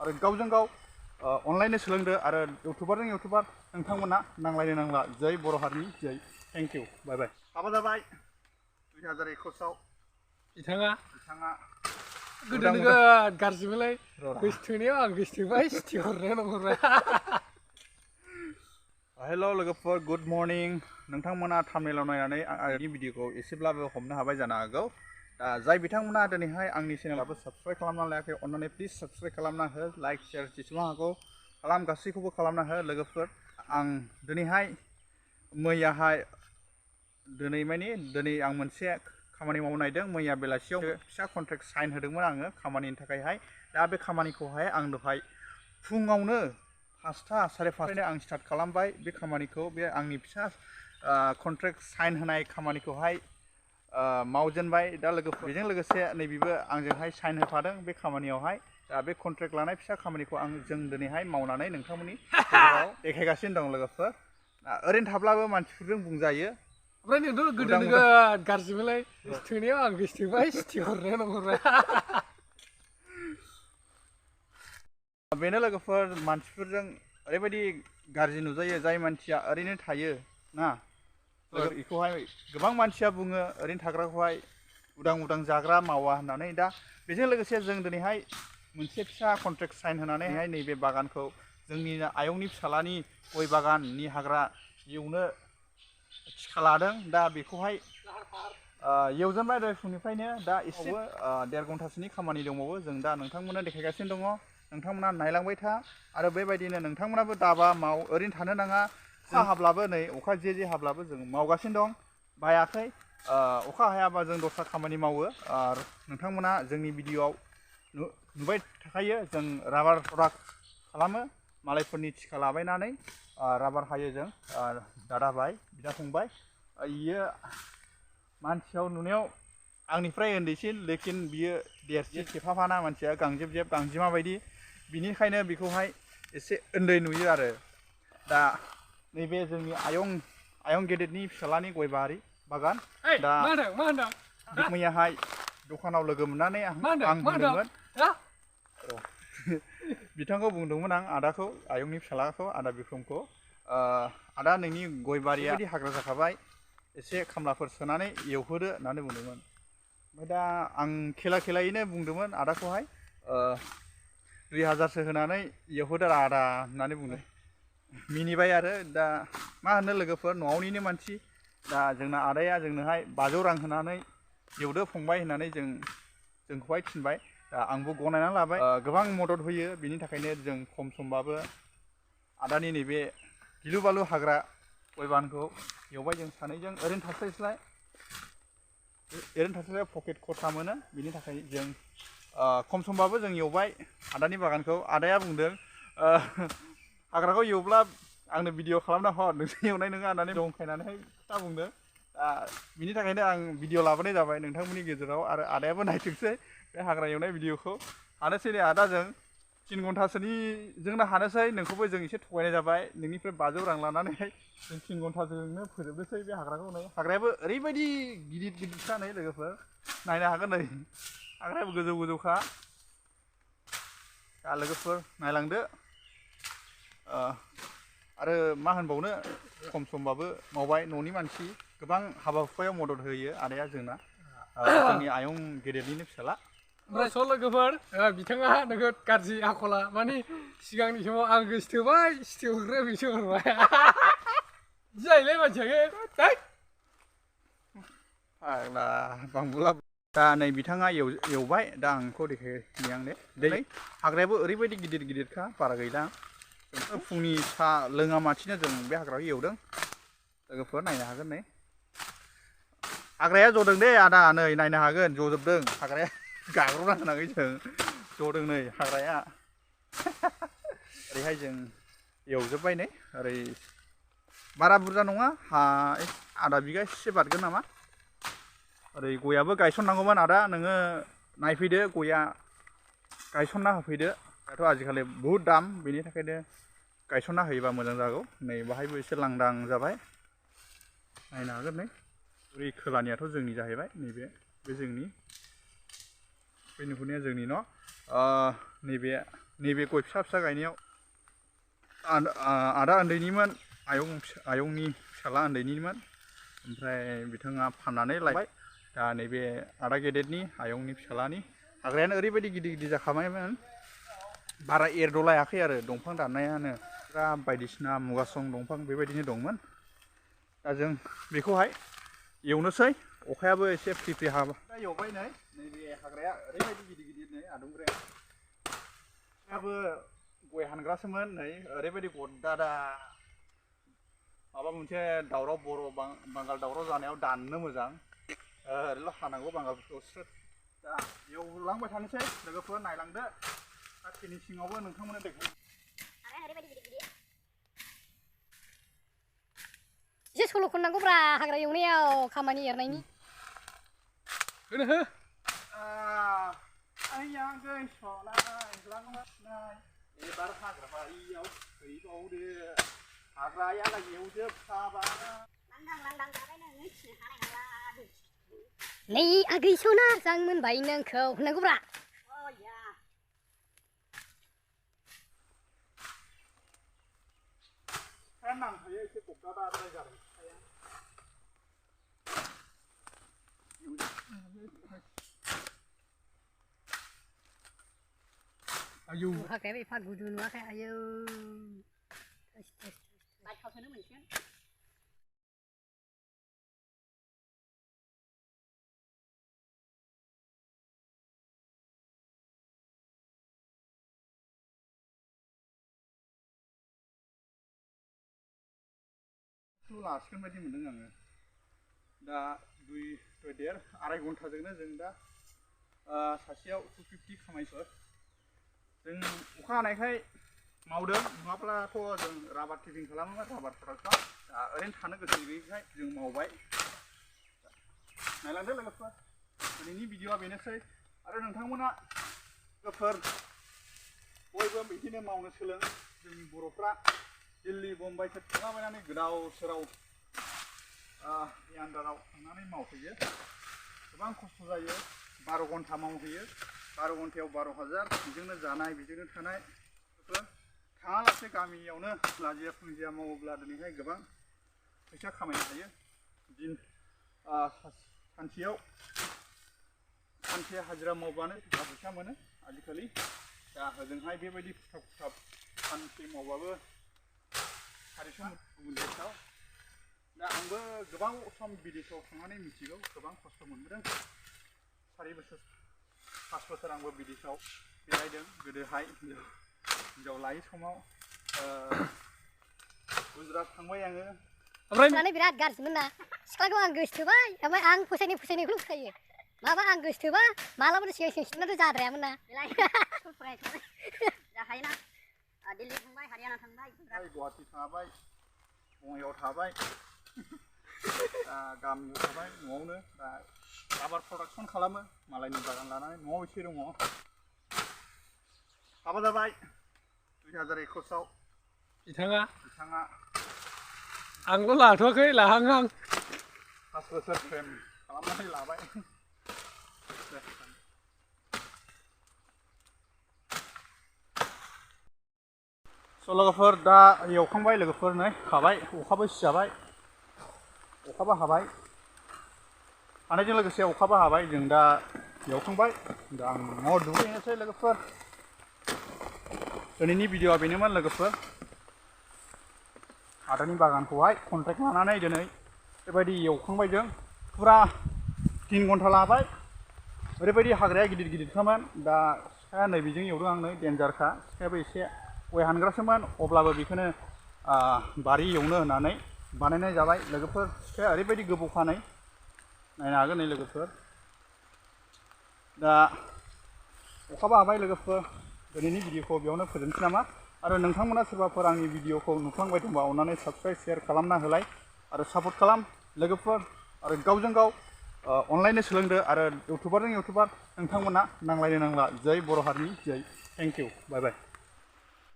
आरो गावजों गाव अनलाइन सोलोंदो आरो इउटुबारजों इउटुबार नोंथांमोना नांलायनो नांला जै बर' हारिनि जै थेंक इउ बाय बाय हाबा जाबाय 2021 बिथाङा गोदो उदां नोगोद गाज्रिमोनलाय गोसोथोनायाव आं गोसोथोबाय सिटि हरनाया हरबाय हेल' लोगोफोर गुड मर्निं नोंथांमोना थाम्बनेइलाव नायनानै आंनि भिडिअखौ एसेब्लाबो हमनो हाबाय जानो हागौ दा जाय बिथांमोना दिनैहाय आंनि चेनेलाबो साबस्क्राइब खालामना लायाखै अन्नानै प्लिज साबस्क्राइब खालामना हो लाइक शेयार जेसेबां हागौ खालाम गासैखौबो खालामना हो लोगोफोर आं दिनैहाय मैयाहाय दिनै आं मोनसे खामानि मावनो नागिरदों मैया बेलासियाव फिसा कन्ट्रेक्ट साइन होदोंमोन आङो खामानिनि थाखायहाय दा बे खामानिखौहाय आं दहाय फुङावनो 5टा 5:30 आं स्टार्ट खालामबाय बे खामानिखौ बे आंनि फिसा कन्ट्रेक्ट साइन होनाय खामानिखौहाय मावजेनबाय दा लोगोफोर बेजों लोगोसे नैबेबो आंजोंहाय साइन होफादों बे खामानियावहाय दा बे कन्ट्रेक्ट लानाय फिसा खामानिखौ जों दिनैहाय मावनानै नोंथांमोननि गेजेराव देखायगासिनो दं लोगोफोर ओरैनो थाब्लाबो मानसिफोरजों बुंजायो ओमफ्राय नोंथ' गोदो नोगोद गाज्रिमोनलाय गोसोथोनायाव आं गोसोथोबाय सिटि हरनाया हरबाय बेनो लोगोफोर मानसिफोरजों ओरैबायदि गाज्रि नुजायो जाय मानसिया ओरैनो थायो ना बेखौहाय गोबां मानसिया बुङो ओरैनो थाग्राखौहाय उदां जाग्रा मावा होननानै दा बेजों लोगोसे जों दिनैहाय मोनसे फिसा कन्ट्रेक्ट साइन होनानैहाय नैबे बागानखौ जोंनि आयंनि फिसालानि गय बागाननि हाग्रा एवनो थिखा लादों दा बेखौहाय एवजेनबाय दहाय फुंनिफ्रायनो दा एसेबो 1.5 घन्टासोनि खामानि दंबावो जों दा नोंथांमोननो देखायगासिनो दङ नोंथांमोना नायलांबाय था आरो बेबायदिनो नोंथांमोनाबो दाबा माव ओरैनो थानो नाङा अखा हाब्लाबो नै अखा जे हाब्लाबो जों मावगासिनो दं बायाखै अखा हायाबा जों दस्रा खामानि मावो नोंथांमोना जोंनि भिडिअआव नुबाय थाखायो जों राबार प्रडाक्ट खालामो मालायफोरनि थिखा लाबायनानै राबार हायो जों दादा भाइ बिदा फंबाय इयो मानसियाव नुनायाव आंनिफ्राय उन्दैसिन लेकिन बियो देरसिन खेफाफाना मानसिया गांजेब गांजिमा बायदि बिनिखायनो बेखौहाय एसे उन्दै नुयो आरो दा नैबे जोंनि आयं गेदेरनि फिसालानि गय बागान दा मैयाहाय दखानाव लोगो मोननानै आं बुंदोंमोन बिथांखौ बुंदोंमोन आं आदाखौ आयंनि फिसालाखौ आदा बिक्रमखौ आदा नोंनि गय बारिया बिदि हाग्रा जाखाबाय एसे खामलाफोर सोनानै एवहोदो होननानै बुंदोंमोन ओमफ्राय दा आं खेलायैनो बुंदोंमोन आदाखौहाय 2000सो होनानै एवहोदो आदा होननानै बुंदों मिनिबाय आरो दा मा होनो लोगोफोर न'आवनिनो मानसि दा जोंना आदाया जोंनोहाय 500 रां होनानै एवदो फंबाय होननानै जोंखौहाय थिनबाय दा आंबो गनायनानै लाबाय गोबां मदद होयो बिनि थाखायनो जों खम समबाबो आदानि नैबे गिलु बालु हाग्रा गय बागानखौ एवबाय जों सानैजों ओरैनो थास्लायस्लाय पकेट खरसा मोनो बिनि थाखाय जों खम समबाबो जों एवबाय आदानि बागानखौ आदाया बुंदों हाग्राखौ एवब्ला आंनो भिडिअ खालामना हर नोंसोर एवनाय नङा होननानै दंखायनानैहाय खोथा बुंदों बिनि थाखायनो आं भिडिअ लाबोनाय जाबाय नोंथांमोननि गेजेराव आरो आदायाबो नायथोंसै बे हाग्रा एवनाय भिडिअखौ हानोसै नै आदाजों 3 घन्टासोनिजोंनो हानोसै नोंखौबो जों एसे थगायनाय जाबाय नोंनिफ्राय 500 रां लानानैहाय जों 3 घन्टाजोंनो फोजोबनोसै बे हाग्राखौ नै हाग्रायाबो ओरैबायदि गिदिरखा नै लोगोफोर नायनो हागोन नै हाग्रायाबो गोजौखा दा लोगोफोर नायलांदो आरो मा होनबावनो खम समबाबो मावबाय न'नि मानसि गोबां हाबा हुखायाव मदद होयो आदाया जोंना जोंनि आयं गेदेरनिनो फिसाला ओमफ्राय लोगोफोर बिथाङा नोगोद गाज्रि आखला माने सिगांनि समाव आं गोसोथोबाय सिटि हरग्राया बिसो हरबाय जाहैलाय मानसिया बांबुला दा नै बिथाङा एवबाय दा आंखौ देखायनि आं दै हाग्रायाबो ओरैबायदि गिदिरखा बारा गैला फुंनि सा लोङा माथिनो जों बे हाग्राखौ एवदों लोगोफोर नायनो हागोन नै हाग्राया जदों दे आदा नै नायनो हागोन जजोबदों हाग्राया गाग्रबना होनाखै जों जदों नै हाग्राया ओरैहाय जों एवजोब्बाय नै ओरै बारा बुरजा नङा आधा बिगा एसे बारगोन नामा ओरै गयाबो गायसननांगौमोन आदा नोङो नायफैदो गया गायसनना होफैदो दाथ' आजिखालि बहुद दाम बेनि थाखायनो गायसनना होयोबा मोजां जागौ नै बाहायबो एसे लांदां जाबाय नायनो हागोन नै ओरै खोलानियाथ' जोंनि जाहैबाय नैबे जोंनि बे नुहुरनाया जोंनि न' नैबे नैबे गय फिसा फिसा गायनायाव आदा उन्दैनिमोन आयंनि फिसाला उन्दैनिमोन ओमफ्राय बिथाङा फाननानै लायबाय दा नैबे आदा गेदेरनि आयंनि फिसालानि हाग्रायानो ओरैबायदि गिदिर गिदिर जाखाबायमोन बारा एरद'लायाखै आरो दंफां दाननायानो दा बायदिसिना मुगासं दंफां बेबायदिनो दंमोन दा जों बेखौहाय एवनोसै अखायाबो एसे फ्रि फ्रि हाबा दा एवबाय नै नैबे हाग्राया ओरैबायदि गिदिर गिदिर नै आदुंग्राया बिफायाबो गय हानग्रासोमोन नै ओरैबायदि गद्दादा माबा मोनसे दावराव बर' बांगाल दावराव जानायाव दाननो मोजां ओरैल' हानांगौ बांगालफोरखौ स्रोद दा एवलांबाय थानोसै लोगोफोर नायलांदो दा फिनिशिंआवबो नोंथांमोननो देखाय एसे सल' खननांगौब्रा हाग्रा एवनायाव खामानि एरनायनि होनो हो आइया गैस'नाय लांनाय एबार हाग्रा बारियाव फैबावदो हाग्रायालाय एवजोबखाबा नै आगैस'ना जां मोनबाय नोंखौ होननांगौब्रा नांखायो एसे गब्दादाद्राय जादों आयौ हाग्रायाबो एफा गुदु नुवाखै आयौ बायखावसोनो मोनसिगोन लासिगोन बायदि मोनदों आङो दा देर आराय घन्टाजोंनो जों दा सासेयाव 250 खामायफोर जों अखा हानायखाय मावदों नङाब्लाथ' जों राबार टिपिं खालामोमोन राबार प्रडाक्टआव दा ओरैनो थानो गोसो गैयैखाय जों मावबाय नायलांदो लोगोफोर दिनैनि भिडिअआ बेनोसै आरो नोंथांमोना लोगोफोर बयबो बिदिनो मावनो सोलों जोंनि बर'फ्रा दिल्ली बम्बाइफोर थांलाबायनानै गोदाव सोराव आन्दाराव थांनानै मावहैयो गोबां खस्थ' जायो 12 घन्टा मावहैयो 12 घन्टायाव 12,000 बेजोंनो जानाय बेजोंनो थानाय थाङालासे गामियावनो लाजिया फुंजिया मावोब्ला दिनैहाय गोबां फैसा खामायनो हायो सानसे हाजिरा मावबानो फैसा मोनो आजिखालि दा होजोंहाय बेबायदि फुथाब सानसे मावबाबो 400 गुबुन देशआव दा आंबो गोबां सम बिदेशआव थांनानै मिथिगौ गोबां खस्थ' मोनबोदों 4 बोसोर 5 बोसोर आंबो बिदेशआव बेरायदों गोदोहाय हिन्जाव लायै समाव गुजरात थांबाय आङो ओमफ्राय बिराद गाज्रिमोन ना सिख्लाखौ आं गोसोथोबाय ओमफ्राय आं फसायनायखौल' फोथायो माबा आं गोसोथोबा मालाबानो सिगां सिगांसिनाथ' जाद्रायामोन ना जाखायोना दिल्ली थांबाय हारियाना थांबाय गुवाहाटि थाबाय बङाइगाव थाबाय गामियाव थाबाय न'आवनो दा राबार प्रडाक्सन खालामो मालायनि बागान लानानै न'आव एसे दङ हाबा जाबाय 2021 आव बिथाङा आंल' लाथ'वाखै लाहांहां 5 बोसोर फ्रेम खालामनानै लाबाय लोगोफोर दा एवखांबाय लोगोफोर नै खाबाय अखाबो सिजाबाय अखाबो हाबाय हानायजों लोगोसे अखाबो हाबाय जों दा एवखांबाय दा आं न'आव दुगैनोसै लोगोफोर दिनैनि भिडिअआ बेनोमोन लोगोफोर आदानि बागानखौहाय कन्ट्रेक्ट लानानै दिनै बेबायदि एवखांबाय जों फुरा 3 घन्टा लाबाय ओरैबायदि हाग्राया गिदिर गिदिरखामोन दा सिखाया नै बेजों एवदों आं नै डेन्जारखा सिखायाबो एसे गय हानग्रासोमोन अब्लाबो बेखौनो बारि एवनो होननानै बानायनाय जाबाय लोगोफोर सिखाया ओरैबायदि गोबौखा नै नायनो हागोन नै लोगोफोर दा अखाबो हाबाय लोगोफोर दिनैनि भिडिअखौ बेयावनो फोजोबनोसै नामा आरो नोंथांमोना सोरबाफोर आंनि भिडिअखौ नुफ्लांबाय दंबा अननानै साबस्क्राइब शेयार खालामना होलाय आरो सापर्ट खालाम लोगोफोर आरो गावजों गाव अनलायनो सोलोंदो आरो इउटुबारजों इउटुबार नोंथांमोना नांलायनो नांला जै बर' हारिनि जै थेंक इउ बाय बाय